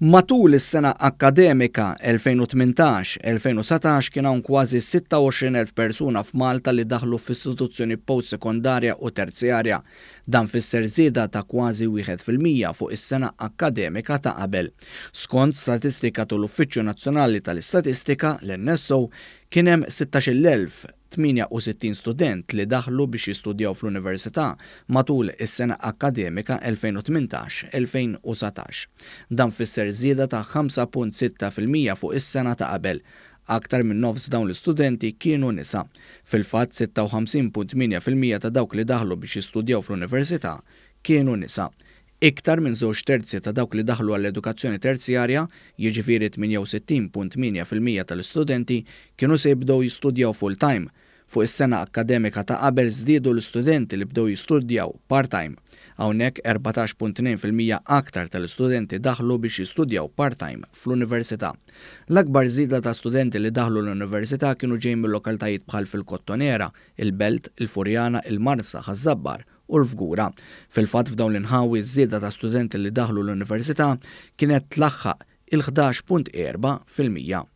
Matul is-sena akkademika 2018-2019 kien hawn kważi 26,000 persuna f'Malta li daħlu f'istituzzjoni post-sekondarja u terzjarja. Dan fisser żieda ta' kważi 1% fuq is-sena akkademika ta' qabel. Skont statistika tal-Uffiċċju Nazzjonali tal-Istatistika, l-NSO, kien hemm 16,068 student li daħlu biex jistudjaw fl-università matul is-sena akkademika 2018-2019. Dan fisser żieda ta' 5.6% fuq is-sena ta' qabel. Aktar minn nofs dawn l-istudenti kienu nisa. Fil-fatt 56.8% ta' dawk li daħlu biex jistudjaw fl-università kienu nisa. Iktar minn 2/3 ta' dawk li daħlu għall-edukazzjoni terzjarja, jiġifieri 68.8% tal-istudenti, kienu se jibdew jistudjaw full-time. Fuq is-sena akkademika ta' qabel żdiedu l-istudenti li bdew jistudjaw part-time. Hawnhekk 14.2% aktar tal-istudenti daħlu biex jistudjaw part-time fl-università. L-akbar żieda ta' studenti li daħlu l-università kienu ġejjin mill-lokalitajiet bħal fil-Kottonera, il-Belt, il-Furjana, il-Marsa, Ħaż-Żabbar u l-Fgura. Fil-fatt f'dawn l-inħawi ż-żieda ta' studenti li daħlu l-università kienet tlaħħaq il-11.4%.